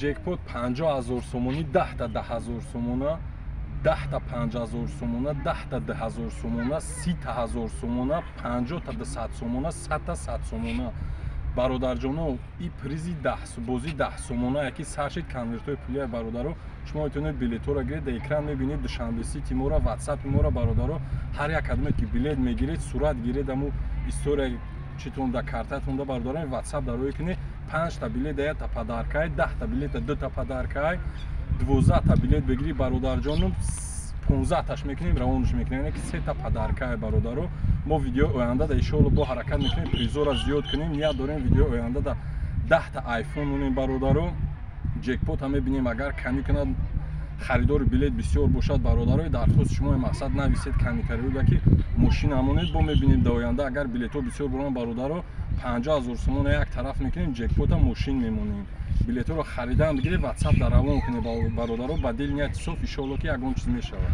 Ҷекпот 50 000 сомонӣ, 10-та 10 000 сомона, 10-та 5000 сомона, 10-та 2000 сомона, 30-та 1000 сомона, 50-та 200 сомона, 100-та 100 сомона. Бародарҷоно, и призи бозӣ 10 сомона яки сар шид. Конвертҳои пулия, бародаро, шумо метавонед билетҳоро гиред. Дар экран мебинед Душанбе Сити мора, ватсапи мора. Бародаро, ҳар як кадоме ки билет мегиред, сурат гиред, аму история читон да картатон да, бародаро, ватсап дарои кунед. Панҷта билет да якта подаркай, 10-та билета дута подаркай, 12-та билет бигирӣ, бародарҷоном, 15-таш мекунем, равонаш мекунем, яъне ки сета подаркай. Бародаро, мо видеои оянда да иншоалло бо ҳаракат мекунем, призора зиёд кунем. Ният дорем, видеои оянда да 10-та айфон монем. Бародаро, ҷекпота мебинем, агар камӣ кунад, харидори билет бисёр бошад. Бародарои, дархости шумо, мақсад, нависед комментариёда, ки мошина монед. Бо мебинем дар оянда, агар билетҳо бисёр буранд, бародаро, 50 000 сомона як тараф мекунем, ҷекпота мошин мемонем. Билетҳоро харидан бигиред, ватсап дар равон кунед, бародаро, ба дил нияти соф. Иншоалло, ки ягон чиз мешавад.